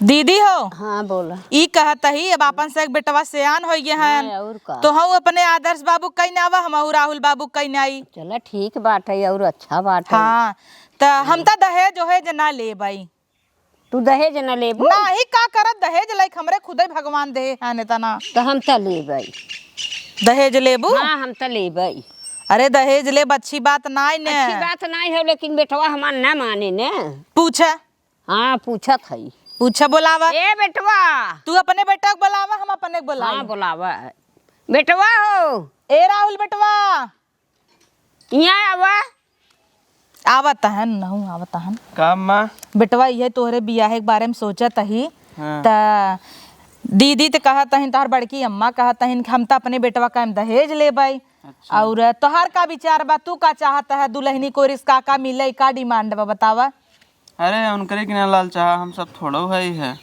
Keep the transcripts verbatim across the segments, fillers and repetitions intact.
दीदी हो। हाँ, बोला। ई कहत ही, अब आपन से एक बेटवा सयान होइ गए हन। हाँ, और का? तो हम अपने आदर्श बाबू कहीं ना आवा, हम राहुल बाबू कहीं ना आई। चला, ठीक बात है, और अच्छा बात है। हाँ, त हम त दहेज ओहेज ना लेबई। तू दहेज ना लेबू? नाही, का करत दहेज लाइक हमरे खुदे भगवान दे है ने तना। त हम त लेबई। दहेज लेबू? हाँ, हम त लेबई। अरे, दहेज लेब अच्छी बात नाई ने। अच्छी बात नाई है, लेकिन बेटवा हमार ना माने ने। पूछा। हाँ, पूछत हई। पूछा, बोलावा। ए बेटवा। तू अपने बेटा के बोलावा, हम अपने के बोलाई। हाँ, बोलावा। बेटवा हो। ए राहुल बेटवा। यहाँ आवा। आवत हन, नहु आवत हन। का अम्मा? बेटवा, इहे तोहरे बियाहे के बारे में सोचत ही। हाँ। त दीदी त कहत हन, तोहर बड़की अम्मा कहत हन कि हम त अपने बेटवा का हम दहेज लेबई। अच्छा। और तोहार का विचार बा, तू का चाहत है, दुल्हनी कोरिस का का मिले, का demand बा, बतावा? अरे, उनकरे के ना लाल चाहा, हम सब थोड़ो है, है।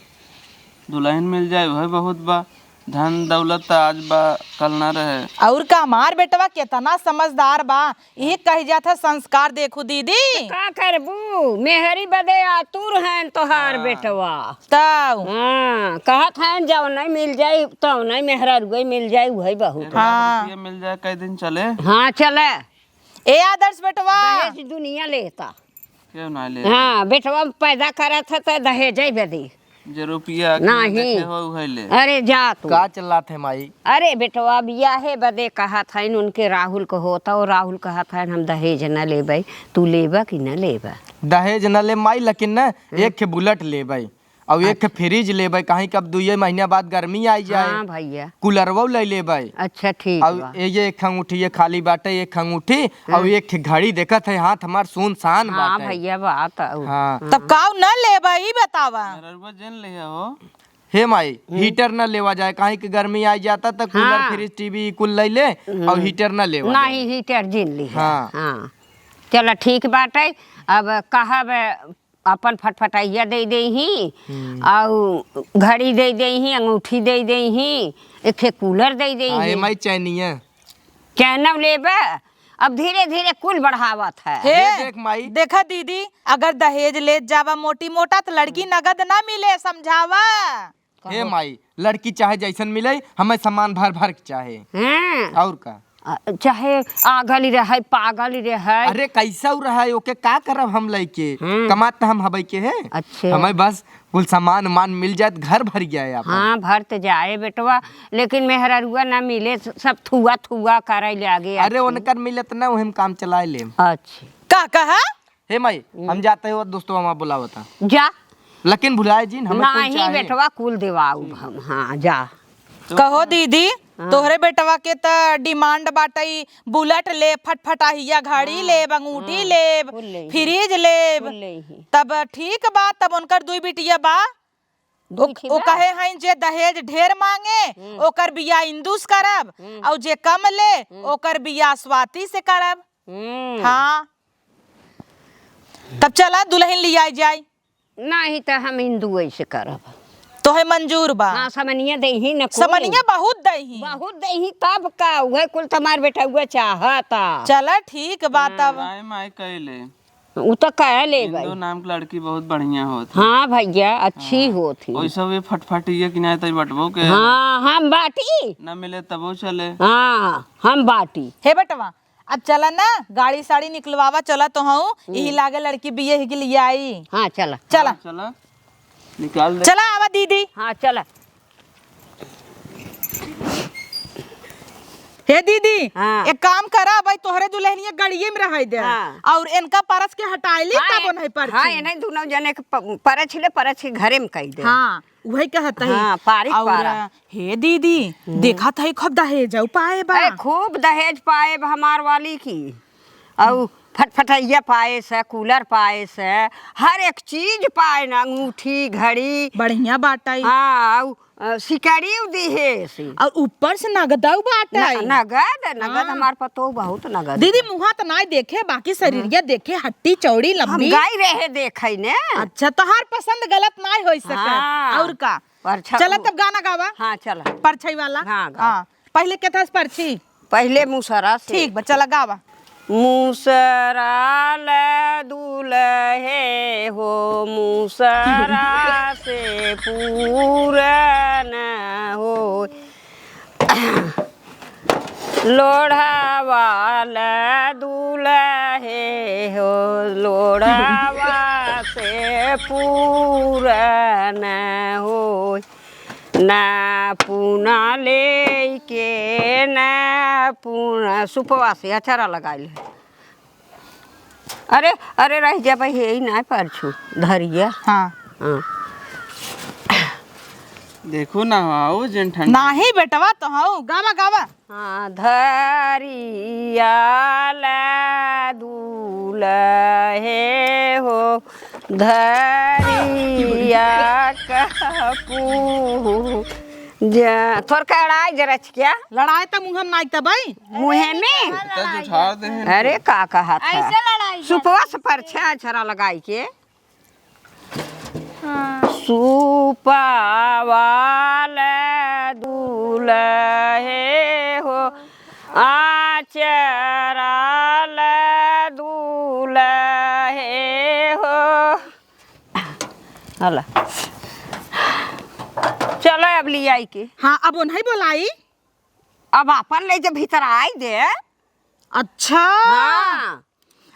दुल्हन मिल जाए, वह बहुत बा। धन दौलत त आज बा, कल ना रहे। और का, हमार बेटवा केतना समझदार बा, यही कही जात है संस्कार। देखू दीदी। का करबू, मेहरी बदे आतुर हैं तोहार हाँ। बेटवा। तब? हाँ, कहत हैं जौन नहीं मिल जाई, तौन नहीं मेहरारुए मिल जाई, वही बहुत एक है। लाख हाँ। रुपया मिल जाए, कई दिन चले? हाँ, चले। ए आदर्श बेटवा। दहेज दुनिया लेता। क्यों ना ले? हाँ, बेटवा पैदा करत है त दहेज ही बदी। जे रुपया के नहीं। देखे हो, उहे ले। अरे जा तू। का चिल्लात है माई? अरे बेटवा, बियाहे बदे कहत हइन, उनके राहुल को होता, और राहुल कहत हइन, "हम दहेज न लेबै।" तू लेबा कि न लेबा? दहेज न ले माई, लेकिन न हम्म। एक ठे बुलेट लेबै। और एक ठे अच्छा। फ्रिज लेबै, काहे कि अब दुइये महीना बाद गर्मी आई जाए। हाँ भैया। कूलरवो ले लेबै। अच्छा, ठीक और बा। ये, ये एक अंगूठी, ये खाली बाटे, एक अंगूठी, हाँ। और एक ठे घड़ी देखत है, हाथ हमार सुनसान हाँ बाटे। भैया, बात और। हाँ। हाँ। तब काऊ न लेबै, ई बतावा। मेहररुआ जिन लिहे हो। हे माई, हम्म। हीटर न लेवा जाए, काहे कि गर्मी आई जाता त कूलर, हाँ। फ्रिज, टीवी कुल ले ले, हम्म। और हीटर न लेवा नहीं, जाए। हीटर जिन लिहे। हाँ। हाँ। चला, ठीक बाटे। अब कहब अपन फटफटैया दे देइहीं, हम्म। अउ घड़ी दे देइहीं, अंगूठी दे देइहीं, एक ठे कूलर दे देइहीं। हाँ, ए माई, चैनिया। चैनव लेबे, अब धीरे धीरे कुल बढ़ावत है। हे, ये देख माई। देखा दीदी, अगर दहेज लेत जावा मोटी मोटा त लड़की नगद ना मिले, समझावा। हे कहो। माई, लड़की चाहे जैसन मिले, हमें सामान भर भर के चाहे। हाँ। और का? अ, चाहे आगल रहे, पागल रहे। अरे, कैसा उ रहे, ओके का करब हम लइके? हम्म। कमात त हम हबै के है। अच्छे। हमें बस कुल सामान उमान मिल जाए त घर भर जाए आपन। हाँ, भर त जाए बेटवा, लेकिन मेहररुआ ना मिले, स-, सब थुआ थुआ करे लागे अरे, अच्छे। उनकर मिलत ना, वही में काम चलाए ले। अच्छे। का कहा? हे माई, हम्म। हम जाते हो, दोस्तवा हमार बुलावता। जा। लेकिन भुलाए जिन, हमें कुल नहीं चाहे। बेटवा, कुल देवाऊ हम। हाँ, जा। तो कहो दीदी, हाँ। तोहरे बेटवा के त demand बाटई, बुलेट ले, फटफटाहिया घड़ी हाँ। लेब, अंगूठी हाँ। लेब, कुल लेही। फ्रिज लेब। कुल लेही। तब ठीक बा, तब उनकर दुई बिटिया बा। दुई ओ, ओ बा। कहे हैं जे दहेज ढेर मांगे, हम्म। ओकर बियाह इंदुस करब, हम्म। और जे कम ले, हम्म। ओकर बियाह स्वाति से करब। हम्म। हाँ। तब चला दुल्हन लियाई जाई। नाही त हम इंदुए से करब। तोहे मंजूर बा? हाँ, समनिया देही न कुल। समनिया बहुत देही। बहुत देही तब का, उहे कुल त हमार बेटउआ चाहता। चला ठीक बा हाँ। तब। राय माय कैले। उ त कह ले भाई। इंदु नाम के लड़की बहुत बढ़िया होत है। हाँ भैया, अच्छी हाँ। होत ही। वैसे भी फटफटिया किनारे तई बटबो के। हाँ, हम बाटी। न मिले तबो चले। हाँ, हम बाटी। हे बेटवा, अब चला ना, गाड़ी साड़ी निकलवावा चला तो हूँ, हम्म। यही लागे लड़की बिये ही के लिए आई। हाँ, चला। चला। हाँ, चला। निकाल दे। चला आवा दीदी। हाँ, चला। हे दीदी, हाँ। एक काम करा, भाई तोहरे दुल्हनिया गाड़िए में रहाई दे। हाँ। और इनका परस के हटाई ली, हाँ, तब ए-, नहीं परछी। हाँ, इन्हें दोनों जने के प-, परछ ले, परछ के घरे में कई दे। हाँ। उहे कहत है। हाँ, पारी और पारा। हे दीदी, हम्म। देखत है खूब दहेजउ पाए बा। ए, खूब दहेज पाए बा हमार वाली की। अउ फटफटैया पाए से, कूलर पाए से, हर एक चीज पाए ना, अंगूठी, घड़ी। बढ़िया बाटइ। हाँ, अउ, अ, सिकड़िउ दिहे से। और ऊपर से नगदउ बाटइ। न-, नगद, नगद हाँ। हमार पतोह बहुत नगद दीदी, है। मुँहा त नाई देखे, बाकी शरीरिया हम्म। देखे, हट्टी चौड़ी हम लंबी। गई रहे देखे ने। अच्छा, तोहार पसंद गलत नाई होइ सके। हाँ। और का? परछा-, चला तब गाना गावा। हाँ, चला। परछई वाला। हाँ, गावा। हाँ। पहले के था परछी। पहले मुसरा से। ठीक बा, चला गावा। मुसरा ल दुलहे हो, मुसरा से पूरन हो। लोढ़ावा ल दुलहे हो, लोढ़ावा से पूरन हो। ना पुना लेके, ना पुना, सुपवा से अचारा लगाइल है। अरे, अरे, रह जा भाई, यही ना परछू, धरिया। हाँ। हाँ। देखो ना, आओ जन ठंड। नाही बेटवा, तो हौ, गावा, गावा। हाँ, धरिया ला दुलहे हो, धरिया कपू जा, थोर का लड़ाई जरा छ क्या? लड़ाई त मुँह में नाई तबई। मुँहे में? इतना जो झाड़ दे हैं। अरे का कहा था? ऐसे लड़ाई सुपवा से परछा अचारा लगाई के। हाँ। सुपवा ल दुलहे हो, आचरा ल दुलहे हो। हला। चलो अब लियाई के। हाँ, अब उन्हें बोलाई। अब आपन ले जब भीतर आई दे। अच्छा। हाँ।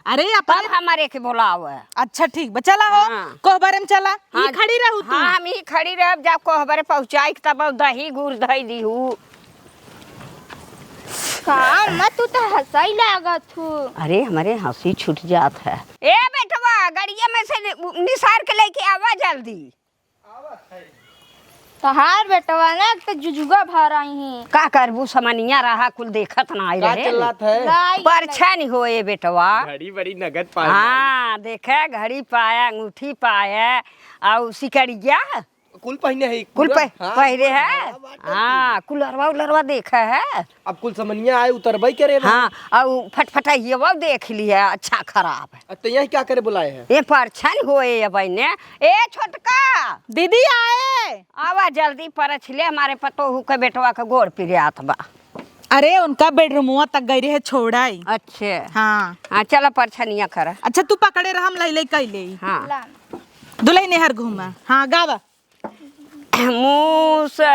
अरे, अपन तब हमारे के बोलाव। अच्छा, ठीक बा, चला हो। हाँ। कोहबरे में चला। हाँ। ई खड़ी रहू तू। हाँ, हम ई खड़ी रहब, जब कोहबरे पहुँचाई के तब दही गुड़ धई दीहू। का अम्मा, तू तो हँसई लागत हू। अरे, हमरे हँसी छूट जात है। ए बेटवा, गड़िया में से नि-, निसार के लेके आवा जल्दी। तहार बेटवा ना, एक तो जुजुगा भर आई हैं। का करबू, समनिया रहा, कुल देखत ना आई का रहे। चिल्लात है? लाई परछन होए बेटवा। घड़ी बड़ी नगद पाए। हाँ, देखे, घड़ी पाया, अंगूठी पाया, अउ सिकड़िया। कुल पहिने है, कुल पूरा। पह-, हाँ, पहिरे पूरा है। हाँ, बात है। हाँ, कुलरवा उलरवा देखे है। अब कुल समनिया आए, उतरबई करे बा। हाँ, अउ फटफटहियवा देख लिया, अच्छा खराब। आ, तो यहाँ क्या करे बुलाए हैं? ये परछन होए अब ने। ए छोटका। दीदी आए। आवा जल्दी, परछ ले, हमारे पतोहू के बेटवा के गोड़ पिरात बा। अरे, उनका बेडरूमवा तक गई रहे छोड़ाई। अच्छे। हाँ। हाँ, चला परछनिया करा। अच्छा, तू पकड़े रह, हम लई लई कई लेई। हाँ। ला। दुलही नेहर घूमा। हाँ, गावा। मुसरा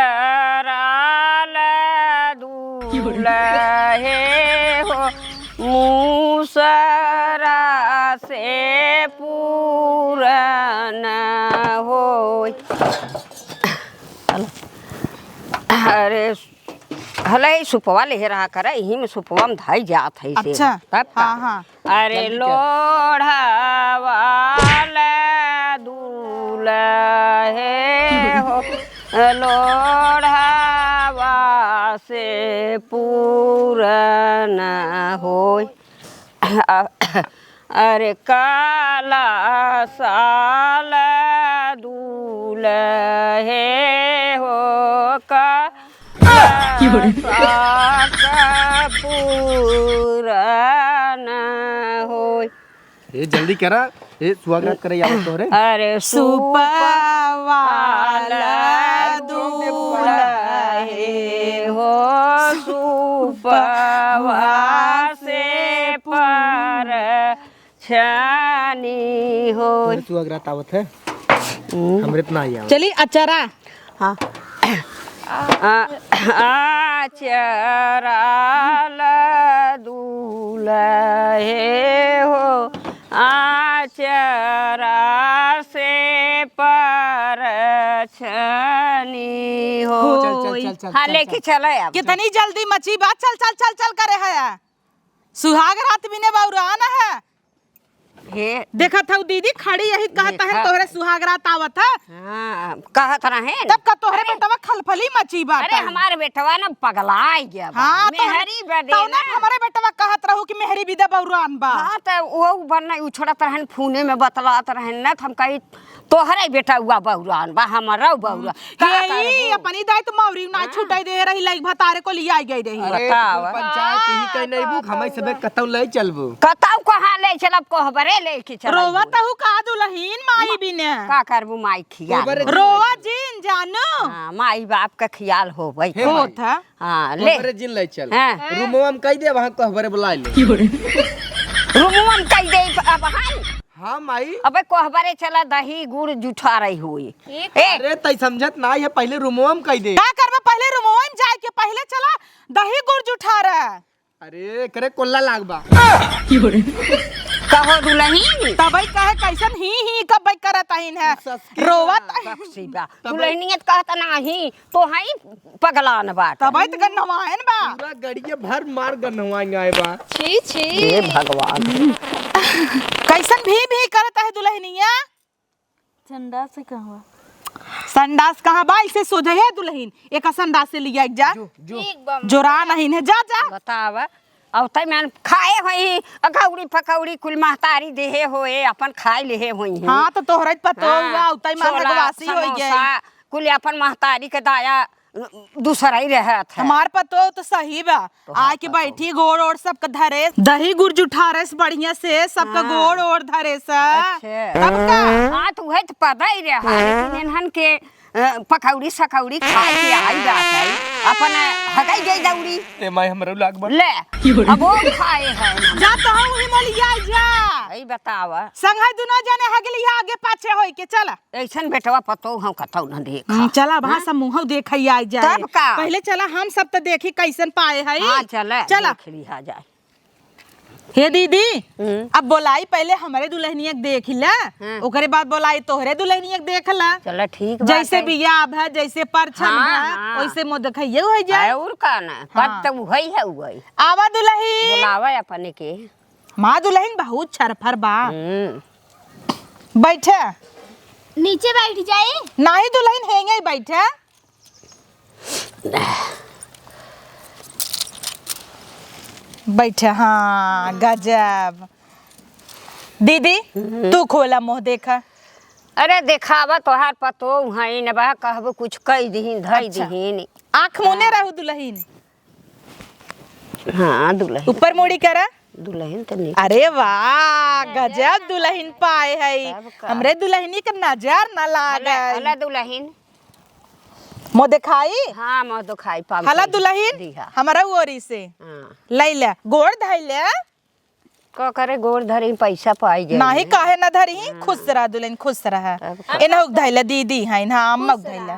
ल दुलहे हो, मुसरा से पूरन होई। अरे, हले, ई सुपवा लेहे रहा करे, इही में सुपवा में धई जात है इसे। अच्छा। तब का? हाँ, हाँ। अरे जल्दी कर। लोढ़ावा ल दुलहे हो, लोढ़ावा से पूरन होई। अरे काला साल दुलहे हो का, की हो रे? साल पूरन होई। ए, जल्दी करा, ए, सुहागरात करे आवत तोहरे। अरे सुपवाला सुपवाला दुलहे हो, सुपवा से पर छानी हो। तोहरे सुहागरात आवत है। हम्म। हमरे त ना आई आवत। चली, अचारा। हाँ। आ, आचरा ल दुलहे हो, आचरा से पर छानी हो। चल, चल, चल, चल, हाँ, चल, लेके चल। चला अब। कितनी जल्दी मची बात, चल, चल, चल, चल करे है। सुहागरात बिने बौरान है। हे। देखत हऊ दीदी, खड़ी यही कहत है, देखा। तोहरे सुहागरात आवत है। हाँ, कहत रहे न। तब का तोहरे अरे, बेटवा खलफली मची बात अरे, है। हमारे बेटवा न पगलाइ गया बा। हाँ, तो मेहरी बदे तौने न। हमारे बेटवा कहत रहू कि मेहरी बिदा बौरान बा। हाँ, तो वो बन उछड़त रहन, फोने में बतलात रहन न, तो हम कही, तोहरे बेटवा बौरान बा, हमारा बौरा। का यही करबू? अपनी दाई तो मौरी ना हाँ। छुटाई दे रही, लाइक भतारे को लिया गई रही। अरे, बताओ। तो पंचायत ही कहीं नहीं बुक, हमें सबे कतौ ले चलबू। कतौ कहाँ ले चलब, कोहबरे लेके चलब। रोवत हूँ का दुलहीन माई मा-, बिने। का करबू माई खिया? कोहबरे रोवा जिन जा नु? हाँ, माई बाप का ख्याल होबइ। हे माई। होत है। हाँ, ले। कोहबरे जिन ले चल। हाँ। रूमवा में कहि दे, वहाँ कोहबरे बुलाइ ले। रूमवा में कहि दे, अब हाय। हाँ, माई। अबे कोहबरे चला, दही गुड़ जुठारइ होई। ठीक। ए। अरे, तइ समझत नाहीं है, पहिले रूमवा में कहि दे। का करबा, पहिले रूमवा में जाइके, पहिले चला, दही गुड़ जुठारा। अरे, एकरे कोल्ला लाग बा। कहो दुलहिन। तबइ कहे, कइसन ही ही कबइ करत अहिन है। ससकी रोवत बा। अहिन। ससकी बा। तबइ दुलहिनिया त कहत नाहीं, तोहइ पगलान बाटे। तबइ त गन्हवाएन बा। पूरा गड़िया भर मार गन्हवाएन आए बा। छी, छी। हे भगवान। कइसन भी भी करत अहे दुलहिनिया? संडास से कहाँ बा? संडास कहाँ बा? इसे सोझे है दुलहिन, एक संडास से लिया एक जा। जो, जो। ठीक बा। जोरा नहीं है, जा, जा। बतावा, अउतइ में खाए होइहीं, अकौड़ी फकौड़ी कुल महतारी देहे होए, अपन खाइ लेहे होइहीं। हाँ, त तोहरा पतोह हाँ, हुआ, अउतइ में छोला, भगवासी होइ जाई। समोसा, कुल अपन महतारी के दाया दूसरइ रहत है। हमार पतोह त सही बा। तोहार आके पतोह। बैठी, गोड़ ओड़ सबका धरेस, दही गुड़ जुठारेस बढ़िया से, सबका हाँ। गोड़ ओड़ धरेस। अच्छा। तब का? हाँ, त उहइ त पतइ रहा, लेकिन इन्हन के, अ, पकौड़ी सकौड़ी खाइके आइ जात है, अपन हगइ गइ दौड़ी। ए माई, हमरो लाग बा। ले, अब वो खाए है। जा त हम उही मलिया जा। अइ बतावा। संघई दुनो जने हगली आगे पाछे होइके, चला। अइसन बेटवा पतोह हम कतौ न देखा। हम्म, चला, अब हाँ? सब मुँहौ देखइ आइ जाए। तब का? पहिले चला, हम सब त देखी कइसन पाए हई। हाँ, चला, चला। देख लिहा जाए। हे दीदी, हम्म। अब बोलाई पहिले हमरे दुलहिनिया के देखि ला, हाँ। ओकरे बाद बोलाई तोहरे दुलहिनिया के देख ला। चला, ठीक बात जइसे है। बियाह भा, जइसे परछन हाँ, भा, हाँ। ओइसे मुँह देखइये होइ जाए। अउर का ना, हाँ। पत त उहइ है, उहइ। आवा दुलहिन। बोलावा अपने के। माँ दुलहिन बहुत छरफर बा। हम्म। बैठे। नीचे बैठ जाई। नाही दुलहिन, हेंगे बैठे। बैठे, हाँ, गजब। दीदी, हम्म। तू खोला मुँह देखा। अरे देखावा, तोहार पतोह हइन बा, कहबो कुछ कइ दिहिन, धइ अच्छा। दिहिन। आँख मूने हाँ। रहू दुलहिन। हाँ, दुलहिन। ऊपर मुड़ी करा। दुलहिन त नीक। अरे वाह, गजब दुलहिन पाए हई। तब का? हमरे दुलहिनी के नजर न लागे। हला, हला दुलहिन। मुँह देखाई? हाँ, मुँह देखाई, पाँव हला छुई। दुलहिन, दिहा। हमरा ओरी से। हाँ। लइ ले, गोड़ धइ ले। का करे, गोड़ धरी, पैसा पाई जाई। नाही, काहे न धरी? हाँ। खुश रह दुलहिन, खुश रह। तब का? एनहु के धइ ले, दीदी हइन, हाँ, अम्मा के धइ ले।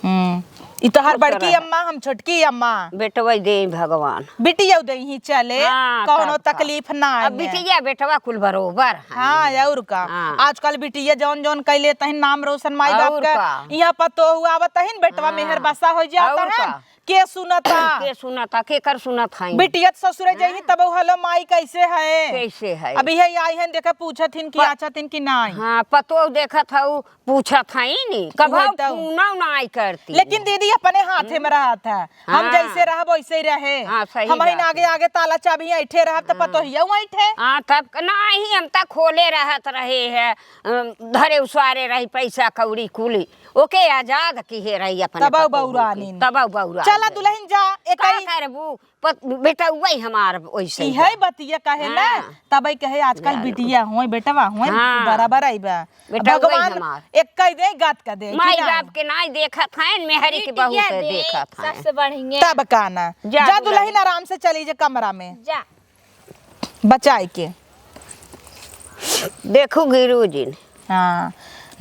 हम्म। ई तोहार बड़की अम्मा, हम छोटकी अम्मा। बेटवा दे भगवान। बिटिया दे ही चले, हाँ, कौनो तब का। तकलीफ ना अब आए। बिटिया बेटवा कुल बरोबर है। हाँ, अउर का। हाँ। आजकल बिटिया जौन जौन कइ लेत हइन नाम रोशन माई बाप अउर का। का। इहाँ पतोहू आवत हइन, बेटवा हाँ। मेहर बसा होइ जात अउर हइन। का। के सुनता? के सुनता? केकर सुनत हइन? बिटिया त ससुरे जइहीं हाँ। तब हलो माई कइसे है? कइसे है? अब इहे आई हइन, देखे पूछत हइन कि प-, आछत हइन कि नाहीं। हाँ, पतोह देखत हऊ, पूछत हइन, कबहू वही तो। फोनौ नाहीं करती। लेकिन दीदी अपने हाथे में रहत है, हम हाँ। जइसे रहब वइसे ही रहे। हाँ, सही हम हइन बात आगे है। आगे ताला चाबी अइठे रहब त हाँ। पतोहियौ अइठे। हाँ, तब क-, नाहीं, हम त खोले रहत रहे है, अम, धरे उसारे रही पैसा कौड़ी कुली, ओके आजाद किहे रही अपने तबौ पतोह बौरा के। नीन। तबौ बौरा चला नीन। दुलहिन जा, का एकई करबू? पत-, बेटउवइ हमार ओइसे इहइ बा। बतिया कहे ना, हाँ। तबइ कहे आजकल जान। बिटिया होई, बेटवा होई, हाँ। बराबर अइबा। बेटउवइ भगवान हमार। एक्कइ दे, गात का दे, माई ठीक है? बाप के नाई देखत हइन, मेहरी के बिटिया बहुत दे, देखत हइन। सबसे बढ़िया। तब का ना। जा जा दुलहिन। दुलहिन आराम से चली जा कमरा में। जा। बचाइ के। देखू गिरुजिन। हाँ,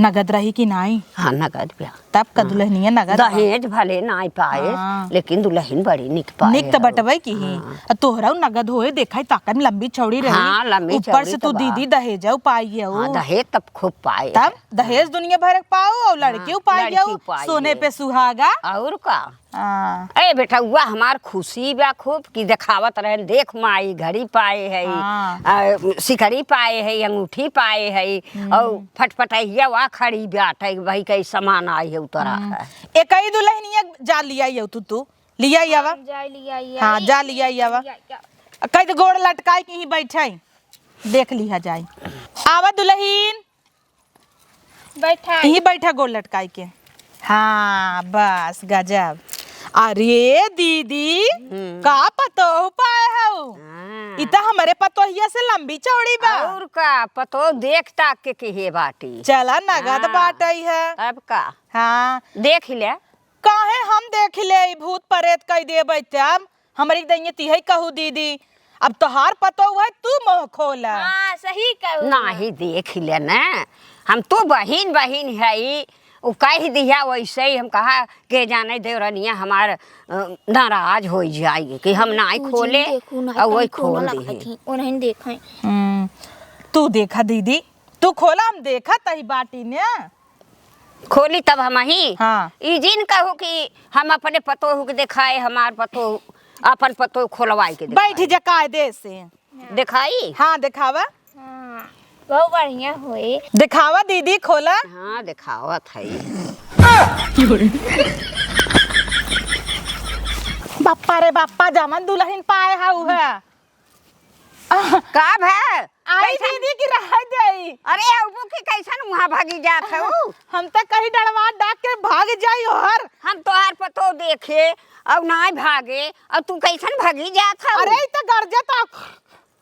नगद रही कि नाई? हाँ, नगद बा। तब का हाँ। दुलहिनिया नगद बा। दहेज भले नाई पाए, हाँ। लेकिन दुलहिन बड़ी निक पाए निक त हऊ। बटबे की ही। हाँ। आ तोहरा उ नगद होए, देखा ही ताकत लंबी चौड़ी रही। हाँ, लंबी ऊपर चौड़ी से त तू बा। दीदी दहेजउ पाई हऊ। हाँ, दहेज तब खूब पाए। तब दहेज दुनिया भर के पाऊ और हाँ, लड़किउ पाई लड़की हऊ, पाई सोने है। पे सुहागा। और का? हाँ। ए बेटउवा हमार खुशी बा खूब कि देखावत रहेन, देख माई घड़ी पाए है, हाँ। आ, सिकड़ी पाए है, अंगूठी पाए है, हम्म। और फटफटहिया वा खड़ी बाटे, भाई कई सामान आई है उतरा हम्म। है। एकई दुलहिनिया जा लिया आऊ तू, तू लिया आवा। हम जाए लिया आवा। हाँ, जा लिया आवा। लिया आवा। कई तो गोड़ लटकाई के ही बैठे, देख लिहा जाए। आवा दुलहिन। बैठा। यहीं बैठा गोड़ लटकाई के। हाँ, बस गजब। अरे दीदी, हम्म। का पतोह पाए हऊ? हाँ। इ त हमरे पतोहिया से लंबी चौड़ी बा। और का, पतोह देख ताक के किहे बाटी। चला, नगद हाँ। बाटइ है। तब का? हाँ। देख ले। काहे हम देख ले, ई भूत प्रेत कइ देबइ तब? हमरी दइये तिहइ कहू दीदी, अब तोहार पतोह है, तू मुँह खोला। हाँ, सही कहू। नाही, देख ले न, हम तो बहिन बहिन हई, उ कहि दिहा वइसे ही, हम कहा के जाने देवरनिया हमार, अ, नाराज होइ जाई कि हम नाही तू खोले, जिन देखू, नाही अउ वही तू खोल खोला दिहे। कहती, ओ नहीं देखे। हम्म, तू देखा दीदी, तू खोला, हम देखा तही बाटी ने। खोली तब हमही। हाँ। ई जिन कहू कि हम अपने पतोह के देखाए, हमार पतोह, अपन पतोह खोलवाइ के देखाए। बैठ जा कायदे से। देखाई? हाँ, देखावा। हाँ, बहुत बढ़िया होई। देखावा दीदी, खोला। हाँ, देखावत हई। बाप्पा रे बाप्पा, जवन दुलहिन पाए हऊ है। का भे? आई कैसन? दीदी की रह जाई। अरे, अबू की कैसन वहाँ भागी जात हऊ? हम त कहीं डरवा डाक के भाग जाई ओहर। हम तोहार पतोह देखे अउ नाहीं भागे, अउ तू कैसन भागी जात हऊ? अरे, ई त गरजे त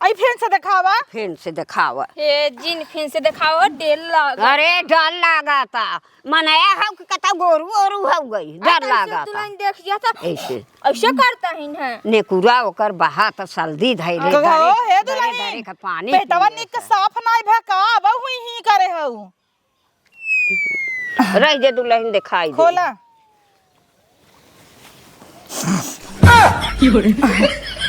आई फेन से देखावा। फेन से देखावा। हे जिन फेन से देखावा, डेर लागा। अरे, डर लागता। मनया हऊ कि कतौ गोरू ओरू हऊ गई, आ, डर कैसे लागत। दुलहिन देख जाता। ऐसे। ऐसे करता ही न। नेकुरा ओकर बहा त सल्दी धइले कहो, दरे, हे दरे दुलहिन, दरे का पानी पेटवा पिए निक था। साफ नाई भा का, अब हुई ही करे हऊ। रह जे दुलहिन देखाई दे। खोला।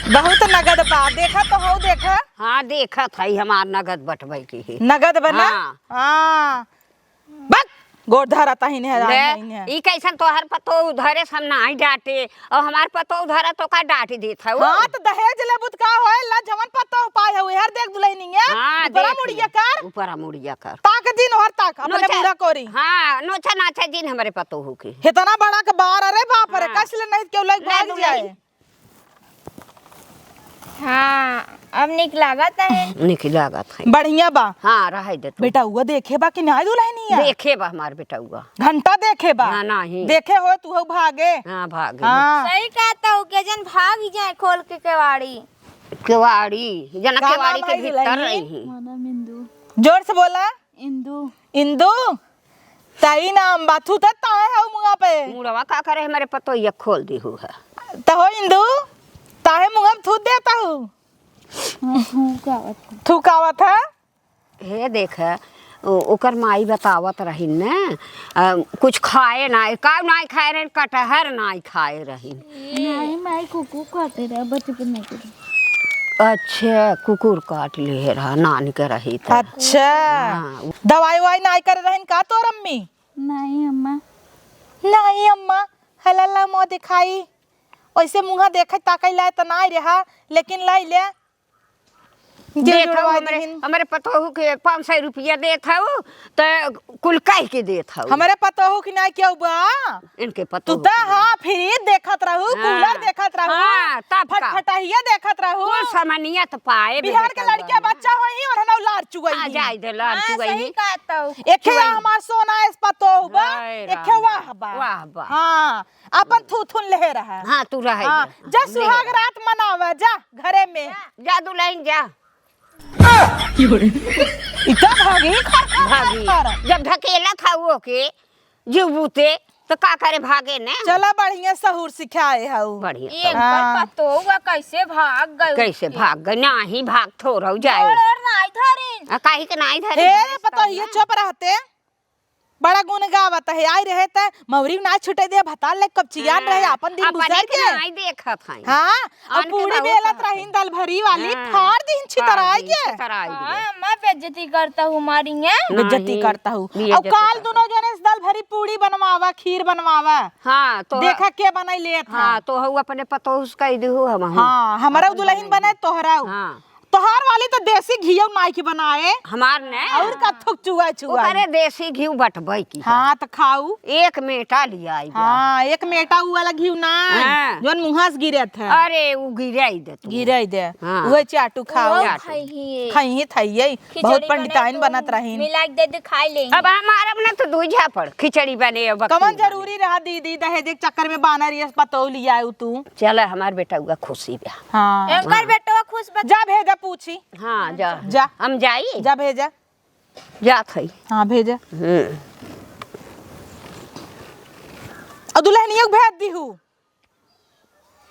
बहुत नगद बा, देखा तो हऊ, देखा। हाँ, देखत हई, हमार नगद बटवै की है। नगद बा ना? हाँ। हाँ। बक, गोड़ धरत ही नहीं, ले, नहीं है। ई कैसन तोहर पतोह धरे से हम नाहीं डांटे, अउ हमार पतोह धरे त ओका डांट देत हऊ। हाँ, त दहेज लेबू त का होए, ला जवन पतोह पाए हऊ, हर देख दुलहिनिया, हाँ, ऊपरा देख मुड़िया ले। कर। ऊपरा मुड़िया कर। ताक दिन हर ताक, अपने नोचा, बूढ़ा कोरी। हाँ, नोचा नाचा जिन हमरे पतोह के। इतना बड़ा के बार, अरे बाप रे, हाँ। कस ले नहीं केहू लग ले भाग दुलहिन। जाए। हाँ, अब निक लागत है। निक लागत है। बढ़िया बा। हाँ, रहे दे तू। बेटउआ देखे बा कि नाहीं दुलहिनिया? देखे बा हमार बेटउआ। घंटा देखे बा? हाँ, नाहीं। देखे होए तू हऊ भागे। हाँ, भागे। हाँ। सही कहत हऊ, के जन भाग जाए खोल के केवाड़ी। केवाड़ी, जना का केवाड़ी नाम के है भीतर दुलहिनी? रही। हमार नाम इंदू। जोर से बोला। इंदू। इंदू, तई नाम बा, थूथत ताहे हऊ मुँहा पे? मुड़वा का करे, हमरे पतोहिया खोल दिहू है। त हो इंदू, ताहे मुँहा पे थूथ देत हऊ? हाँ, थूकावत है। थूकावत है? हे देख, ओ-, ओकर माई बतावत रही न, अ, कुछ खाए नाई, का नाई खाए रही, कटहर नाई खाए रही। नाहीं, माई कुकुर काटे रहा, बचपन में कुकुर। अच्छा, कुकुर काट लिहे रहा, नान के रही त। अच्छा। हाँ। दवाई उवाई नाई करे रहन का तोर अम्मी? नाहीं अम्मा। नाहीं अम्मा, हलाला मुँह दिखाई। ओइसे मुँह देखे ताकई लाए त नाई रहा, लेकिन लाई ले। दिल देत हऊ जुड़वा हमरे, दिहिन। हमरे पतोहू के पाँच सौ रुपया देत हऊ, त कुल कह के देत हऊ। हमरे पतोहू की नाई केहू बा? इनके तू पतोहू त के। हाँ, फ्रिज देखत रहू, हाँ। कूलर देखत रहू, हाँ, तब का? फटफटहिया देखत रहू। कुल सामानिया त पाए बिहार के बेटा लड़किया बा। बच्चा होई ही, ओढ़ना लार चुगई हाँ, ही। जाए दे, लार हाँ, चुगई सही ही। कहत हऊ। एके चुगई। हमार सोना एस पतोहू बा, हाय एके राम। वाह बा। वाह बा। हाँ, अपन थूथुन लेहे रहा। हाँ, तू रहे हाँ, दे। जा ले सुहाग रहा। रात मनावा, जा घरे में। जा दुलहिन जा। इतना भागी, खर, खर, खर, भागी। खर। जब ढकेला खाऊ ओके, जीव बूते, त का करे भागे ने? चला बढ़िया सहूर सिखाए हऊ। बढ़िया एक सहूर। बार हाँ। पतोहुआ कैसे भाग गई? कैसे भाग गई? नाही भाग थोरऊ जाए। गोड़ ओड़ नाही धरिन। आ, काहे के नाही धरिन? हे रे, पतोहिया चुप रहते। बड़ा गुण गावत है, आई रहे त मौरी ना छूटे दे, भतार ले कब चियान रहे, हाँ, आपन दिन अपने गुजर के के। नाई देखत हई। हाँ, और आन के पूरी बहुत बेलत कहत रहीन हई। दलभरी वाली, हाँ। फाड़ दीन छितराई फाड़ दीन के। छितराई के। हाँ, मैं बेइज्जती करता हूँ, मारिये। बेइज्जती नहीं, करता हूँ। बेइज्जती और काल करता दोनों हूँ। जने से दलभरी पूरी बनवावा, खीर बनवावा। हाँ, तो देखा के बनाई लेत हाँ, है। तो हऊ अपने पतोह से कह दिहु हम। हाँ, हमारा अपन दुलहिन बनाई बने दे। तोहरा। हाँ। तोहार वाली तो देसी घियो नाई के बनाए। हमार ने? और का थुक चुआ चुआ। ओकरे देसी घिउ बटबै की है। हाँ, तो खाऊ। एक मेटा लिया आई बा। हाँ, एक मेटा उ वाला घिउ ना, हाँ। जौन मुँहा से गिरत है। अरे, उ गिराई दे तू। गिराई दे। हाँ। उहे चाटू खाऊ। ओ, चाटू। खइही। खइही, थइये। खिचड़ी बहुत बने पंडिताइन तो बनत रहीन। मिला के दे दे, खाई लेही। अब हमार अपना तो दू झापड़ खिचड़ी बने, अब कवन अकेले जरूरी रहा दीदी, दहेज के चक्कर में बानर यस पतोह लिया आयु तू? चल, हमार बेटा हुआ खुशी बा। हाँ। एनकर बेटवा खुश बा। जा भेजा पूछी। हाँ, जा। जा। हम जाई? जा भेजा। जात हई। हाँ, भेजा। हम्म। और दुल्हनिया के भेज दीहू।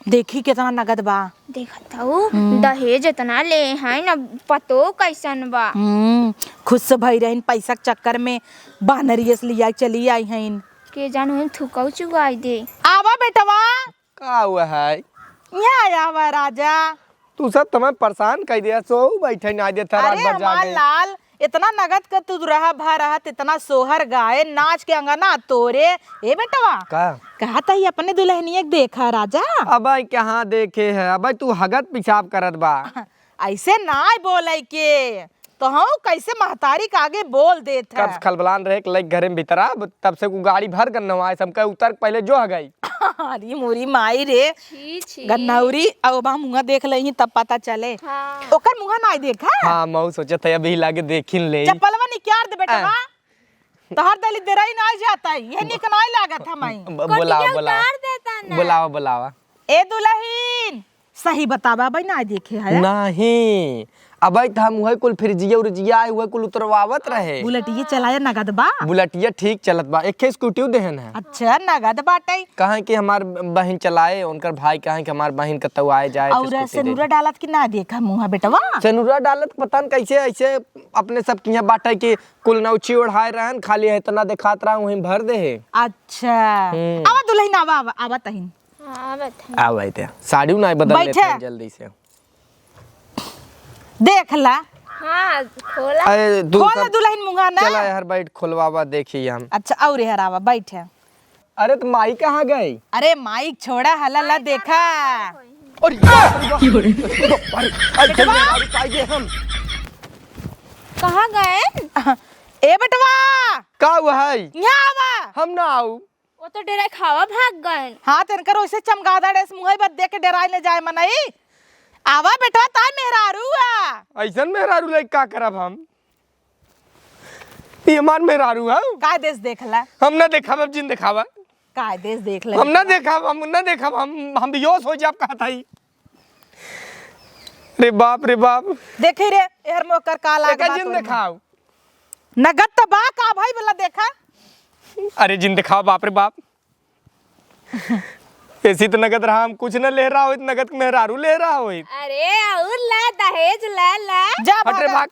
देखी केतना नगद बा। देखत हऊ, हम्म। दहेज एतना ले हैं न, पतोह कैसन बा। हम्म, खुश भई रहिन पैसा के चक्कर में, बानर यस लिया के चली आई हैं। के जान उहें थुकऊ चुआई दे। आवा बेटवा। का हुआ है? यहाँ आवा राजा। तू सब तमाम परेशान कई दिया, सो बैठे ना देता रात अरे भर हमार जागे। लाल, इतना नगद का तू रहा भा रहत, इतना सोहर गाए, नाच के अंगना तोरे। ए बेटवा, का? कहत ही अपने दुल्हनिया के देखा राजा। अबे कहाँ देखे है, अबे तू हगत पेशाब करत बा। ऐसे नाय बोले के, तो हम कैसे महतारी के आगे बोल देत है। कब से खलबलान रहे, लइक घरे में भीतरा, तब से उ गाड़ी भर गन्नवा है, सबका उतर के पहले जो हगई। अरे मोरी माई रे, छी, छी। गन्नौरी, अब हम मुँह देख लेही तब पता चले। हाँ। ओकर मुँह नाय देखा? हाँ, मऊ सोचत है अभी लागे देखिन ले। चप्पलवा निकाल दे बेटवा। हाँ। तोहर दली देराई नाय जाता है, ये निक नाय लागत हमाई। ब-, बुलावा, कोटिया बुलावा। उतार देता ना। बुलावा, बुलावा। ए दुल्हन, सही बतावा, अबे नाय देखे है? नहीं, अबे त हम उहे कुल फ्रिजिया उरिजिया आए, उहे कुल उतरवावत रहे। बुलेटिया चलाए नगद बा? बुलेटिया ठीक चलत बा, एक स्कूटी देहन है। अच्छा, नगद बाटे। कहाँ कि हमार बहिन चलाए, उनकर भाई कहाँ कि हमार बहिन कतौ आए जाए तो और स्कूटी दे। सेनुरा डालत कि ना देखा मुँह बेटवा? सेनुरा डालत पता न कैसे ऐसे अपने सब किहाँ बाटे कि कुल नौची ओढ़ाए रहन, खाली इतना देखात रहा, वहीं भर दे है। अच्छा। हम्म। आवा दुल्हन, आवा, आवा, आवा तहिन। हाँ, आवत है। आवा इते। साड़ी ना बदल लेते बैठे। हैं जल्दी से। देख ला। हाँ, खोला। अरे, तू खोल सब दुल्हन मुँह ना। चला यार, बैठ, खोलवावा, देखी हम। अच्छा, और यार आवा, बैठे। अरे, तो माई कहाँ गई? अरे, माई छोड़ा, हला ला देखा। अरे, बाप रे, बाप रे, बाप रे, अरे, बेटवा। अरे, पाइए हम। कहाँ गए? ए बेटवा। का हुआ है? यहाँ आवा। हम ना आऊ। वो तो डेरा खावा भाग गए। हाँ, तो इनकर वैसे चमगादड़ ऐसे मुँह बद दे के डेराए न जाए मनई। आवा बेटवा, तार मेहरारू आ। ऐसन मेहरारू लेके का करब हम? ये हमार मेहरारू है। काय देश देख ला? हम ना देखब, अब जिन देखावा। काय देश देख ला हम ना बेटवा? देखब, हम ना देखब, हम, हम बेहोश हो जाब कहत हई। रे बाप, रे बाप। देखी रे, एहर मोकर का लाग एका बा जिन तोर में। देखाव। नगद त बा का भाई, बोला देखा। अरे जिन देखाव, बाप रे बाप। ऐसी तो नगद रहा, हम कुछ न ले रहा होइत, नगद के मेहरारू ले रहा होइत। अरे और ला, दहेज ला, ला। जा हट रे भागा। भाग।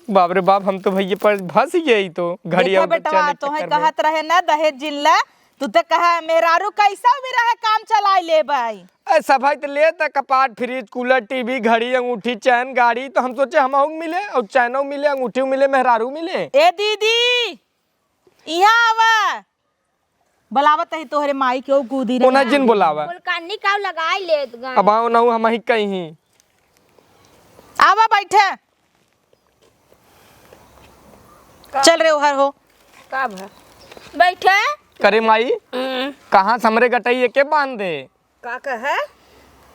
बाप रे बाप, हम तो भैया पर फंस गए ही तो। घड़ी देखा और बेटवा, बच्चा ले तोहे चक्कर में। कहत रहे ना दहेज जिन ला, तू तो कहा मेहरारू कैसा भी रहे काम चलाए ले भाई। ए, सब है तो ले त कपाट, फ्रिज, कूलर, टीवी, घड़ी, अंगूठी, चैन, गाड़ी, तो हम सोचे हमहू मिले और चैनो मिले, अंगूठी मिले, मेहरारू मिले। ए दीदी, इहाँ आवा। बुलावत ही तोहरे माई के, ओ कूदी रहे। ओना जिन बुलावा। कुल कानी काव लगाई लेत गन। अब आओ ना, हम ही कहीं। आवा बैठे। का? चल रे ओहर हो। का भा? बैठे। करे माई, हम्म। कहाँ से हमरे गटई एके बांध दे? का कहे?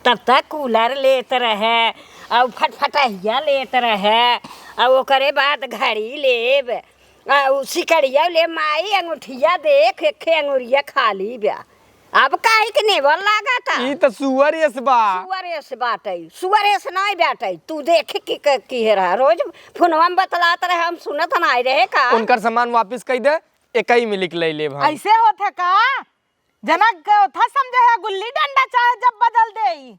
तब तक कूलर लेत रहे, अउ फटफटहिया लेत रहे, अउ ओकरे बाद घड़ी लेब, अउ सिकड़िया ले, माई अंगूठिया देख, एके अंगुरिया खाली बा। अब काहे के नेवर लागता? ई त सुअर एस बा। सुअर एस बाटै, सुअर एस नाई बाटै। तू देखे के, के, की रहा, रोज फोनवा में बतलात रहे, हम सुनत नाई रहे का? उनकर सामान वापिस कई दे, एकई मिलिक लई लेब हम। ऐसे होत है का? जनक के ओथा समझे है गुल्ली डंडा चाहे जब बदल देई।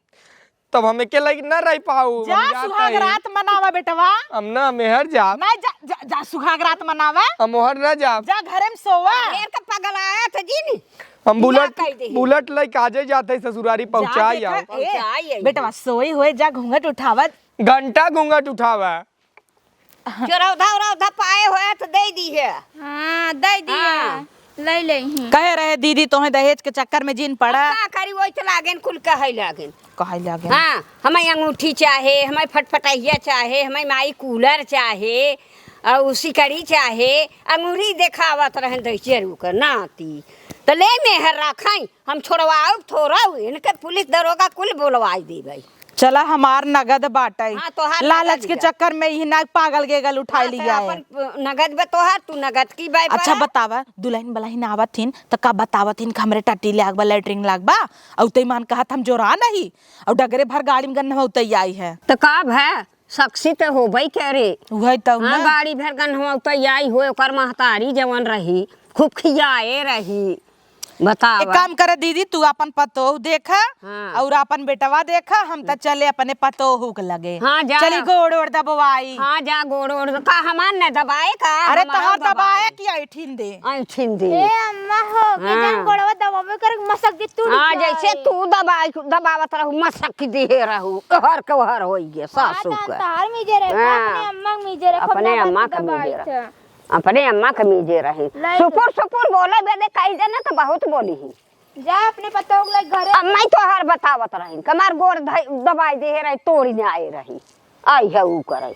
तब हम एके लायक न रह पाऊ, जा हम जात सुहाग हई। रात मनावा बेटवा। हम ना मेहर जाब। नहीं जा, जा, जा सुहाग रात मनावा। हम ओहर ना जाब। जा घरे में सोवा। ढेर के पगलाया था जी नी। हम बियाह बुलेट, कई दे। बुलेट लइके आजे जात हई ससुरारी जा पहुँचाई देखा, आओ। ए, पहुँचाई आई। बेटवा सोई होए जा घूंघट उठावा। घंटा घूंघट उठावा। चोरौधा उरौधा पाए होए तो दे दी है। हाँ, दे दिया। हाँ। ले लेही। कहे रहे दीदी तोहे दहेज के चक्कर में जिन पड़ा। अब का करी, वही तो लागेन, कुल कहे लागेन। कहे लागेन। हाँ, हमें अंगूठी चाहे, हमें फटफटहिया चाहे, हमें माई कूलर चाहे, और सिकड़ी चाहे, अंगूरी देखावत रहन दहिजरू के नाती। तो ले मेहर रखाई, हम छोड़वाउब थोड़ाउ, इनके पुलिस दरोगा कुल बोलवाई देबै। चला हमार नगद बाटै। हाँ, तोहार लालच नगद के बा। चक्कर में इही ना पागल गेगल उठाई हाँ, तो लिया है। अपन नगद बा तोहार, तू नगद की बाई अच्छा पड़ा। बतावा, दुलहिन बलहिन आवत हिन त का बतावत हिन कि हमरे टट्टी लाग बा, लैट्रिन लाग बा, अउ तै मान कहत हम जोरा नहीं, अउ डगरे भर गाड़ी में गन्ना उतई आई है। त का भै, सक्सी त होबै करे। उहै त हाँ, ना। गाड़ी भर गन्ना उतई आई हो, ओकर महतारी जवन रही, खूब खियाए रही। बतावा। एक काम करे दीदी, तू अपन पतोह देखा हाँ। और अपन बेटवा देखा, हम त चले अपने पतोह के लगे। हाँ, जा। चली गोड़ ओड़ दबवाई। हाँ, जा गोड़ ओड़। का हमार न दबाए का? अरे हमार तोहार दबाए। दबाए कि ऐठिन दे। ऐठिन दे। ए अम्मा हो, के हाँ। जान गोड़वा दबावे करे मसक दी तू हाँ, रुक जैसे जाए। तू दबाई, दबावत रहू, मसक दिहे रहू। हर के हर होई गे, सासू हाँ, के। तहार मीजे रहे, हाँ। अपने अम्मा के मीजे रहे, अपने अम्मा के मीजे रहे। अपने अम्मा के मीजे रही। लाई सुपुर सुपुर बोले बदे कही देना तो बहुत बोली ही। जा अपने पतोह के लगे घरे। अम्मा ही तोहार बतावत रही, कमार गोड़ धइ-, दबाई दे रही, तोड़ी ने आए रही। आई है ऊ करे।